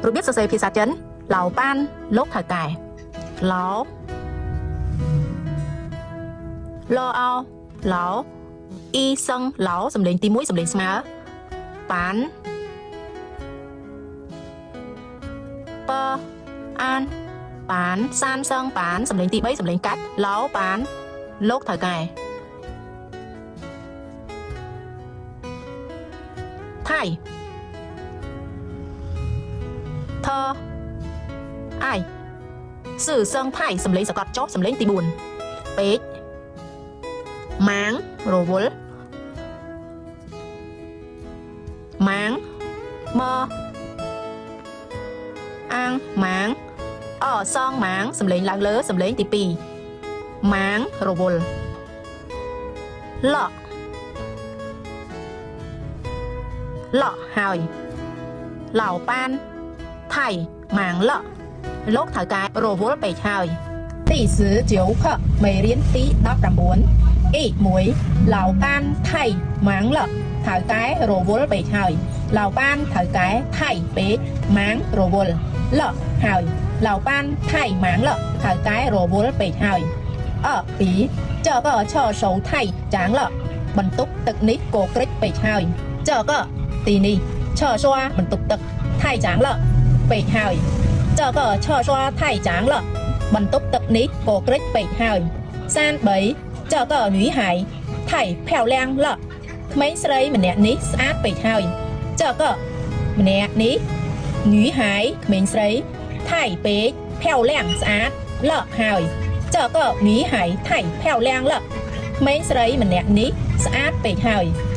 របៀបសរសេរភាសាចិន 老板 លោកថៅកែ 老 ឡអោ 老 អ៊ីសឹង 老 សំឡេងទី1សំឡេងស្មើ 板 ព អាន 板 三声 板 សំឡេងទី3សំឡេងកាត់ 老板 លោកថៅកែ ថៃ ថ អាយ 四声 太 សំឡេងសកត់ចុះសំឡេងទី4ពេក ម៉ាងរវល់ ម៉ាង ម អាងម៉ាង អសងម៉ាងសំឡេងឡើងលើសំឡេងទី2ម៉ាងរវល់ លក់ លក់ហើយ 老板 太 忙了 លោកថៅកែរវល់ពេកហើយ 第十九课 មេរៀនទី19 អ៊ី1 老板太忙了 ថៅកែរវល់ពេកហើយ 老板 ថៅកែ 太 ពេក 忙 រវល់ 了 ហើយ 老板太忙了 ថៅកែរវល់ពេកហើយ អ2 这个厕所太脏了 បន្ទប់ទឹកនេះកក្រិចពេកហើយ 这个 ទីនេះ 厕所 បន្ទប់ទឹក 太脏了 ពេកហើយ 这个厕所太脏了 បន្ទប់ទឹកនេះកក្រិចពេកហើយ 三 3 这个女孩太漂亮了 ក្មេងស្រីម្នាក់នេះស្អាតពេកហើយ 这个 ម្នាក់នេះ 女孩 ក្មេងស្រី 太 ពេក 漂亮 ស្អាត 了 ហើយ 这个女孩太漂亮了 ក្មេងស្រីម្នាក់នេះស្អាតពេកហើយ។